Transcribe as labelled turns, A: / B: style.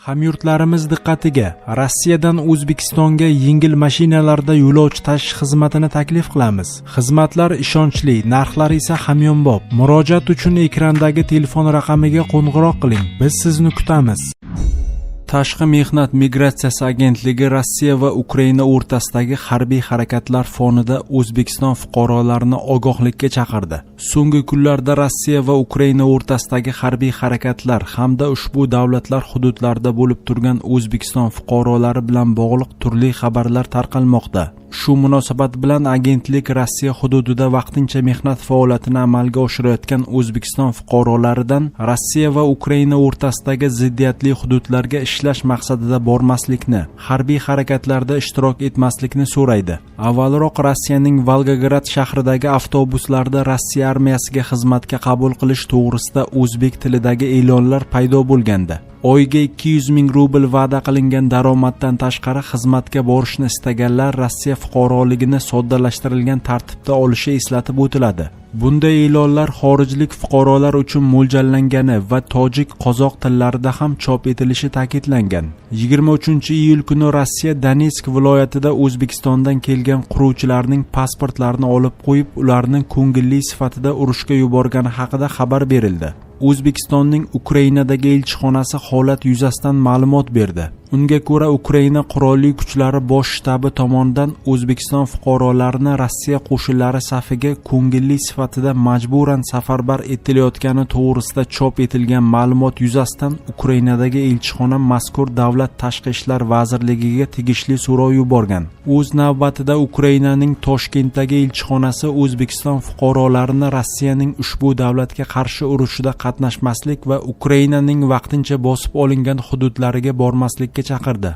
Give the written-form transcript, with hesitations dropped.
A: Hamyurtlarimiz diqqatiga! Rossiyadan O'zbekistonga yengil mashinalarda yo'lovchi tashish xizmatini taklif qilamiz. Xizmatlar ishonchli, narxlar esa hamyonbop. Murojaat uchun ekrandagi telefon raqamiga qo'ng'iroq qiling. Biz sizni kutamiz. Tashqi mehnat migratsiyasi agentligi Rossiya va Ukraina o'rtasidagi harbiy harakatlar fonida O'zbekiston fuqarolarini ogohlikka chaqirdi. So'nggi kunlarda Rossiya va Ukraina o'rtasidagi harbiy harakatlar hamda ushbu davlatlar hududlarida bo'lib turgan O'zbekiston fuqarolari bilan bog'liq turli xabarlar tarqalmoqda. Shu munosabat bilan agentlik Rossiya hududida vaqtincha mehnat faoliyatini amalga oshirayotgan O'zbekiston fuqarolaridan Rossiya va Ukraina o'rtasidagi ziddiyatli hududlarga ishlash maqsadida bormaslikni, harbiy harakatlarda ishtirok etmaslikni so'raydi. Avvalroq Rossiyaning Volgograd shahridagi avtobuslarda Rossiya armiyasiga xizmatga qabul qilish to'g'risida o'zbek tilidagi e'lonlar paydo bo'lgandi. Oyiga 200 ming rubl va'da qilingan daromaddan tashqari, xizmatga borishni istaganlar Rossiya fuqaroligini soddalashtirilgan tartibda olishi eslatib o'tiladi. Bunday e'lonlar xorijlik fuqarolar uchun mo'ljallangani va tojik, qozoq tillarida ham chop etilishi ta'kidlangan. 23-iyul kuni Rossiya Donetsk viloyatida O'zbekistondan kelgan quruvchilarning pasportlarini olib qo'yib, ularni ko'ngilli sifatida urushga yuborgani haqida xabar berildi. O'zbekistonning Ukrainadagi elchixonasi holat yuzasidan ma'lumot berdi. Unga ko'ra, Ukraina qurolli kuchlari bosh shtabi tomonidan O'zbekiston fuqarolarini Rossiya qo'shinlari safiga ko'ngilli sifatida majburan safarbar etilayotgani to'g'risida chop etilgan ma'lumot yuzasidan Ukrainadagi elchixona mazkur davlat tashqi ishlar vazirligiga tegishli so'rov yuborgan. O'z navbatida Ukrainaning Toshkentdagi elchixonasi O'zbekiston fuqarolarini Rossiyaning ushbu davlatga qarshi urushida qatnashmaslik va Ukrainaning vaqtincha bosib olingan hududlariga bormaslikka chaqirdi.